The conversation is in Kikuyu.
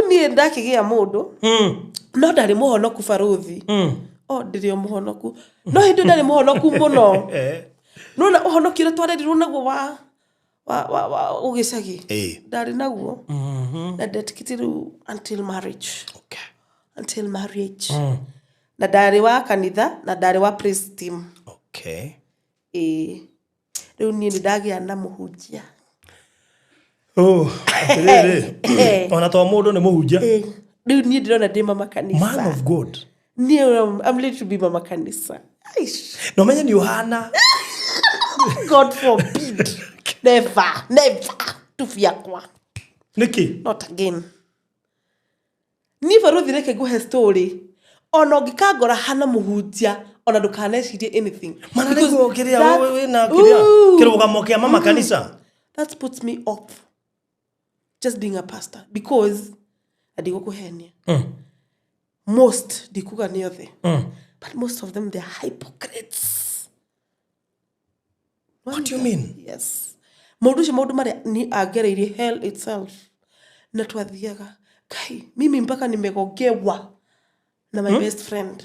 Niĩ ndakĩgĩa mũndũ, no ndarĩ mũhonoku, barũthi. O ndĩrĩ o mũhonoku, no hĩndĩ ĩyo ndarĩ mũhonoku mũno. Nona ũhonoki ũrĩa twarerirwo naguo wa ũgĩcagi, ndarĩ naguo na ndetĩkĩtie rĩu until marriage. Until marriage. Na ndarĩ wa kanitha na ndarĩ wa praise team. Ĩĩ, rĩu niĩ nĩ ndagĩa na mũhunjia. Oh, atĩrĩrĩ, ona to mũndũ nĩ mũhunjia. Ĩĩ, rĩu niĩ ndĩrona ndĩ mama kanitha. Man of God. Niĩ I'm ready to be mama kanitha. Aish. Na ũmenye nĩ ũhana. God forbid, never, never, tubiakwa. Nĩkĩ? Not again. Niĩ barũthi, reke ngũhe story. Ona ũngĩkangora hana mũhunjia, ona ndũkanecirie anything. Mana Because nĩguo kĩrĩa wĩna kĩrĩa Ooh. kĩrũgamo kĩa mama kanitha. That puts me off just being a pastor, because ndigũkũhenia, most, ndikuga nĩ othe, but most of them, they're hypocrites. What do you mean? Yes, mũndũ ũcio, maũndũ marĩa ni angereirie, hell itself, na twathiaga, kai mimi mpaka nimegongewa na my best friend.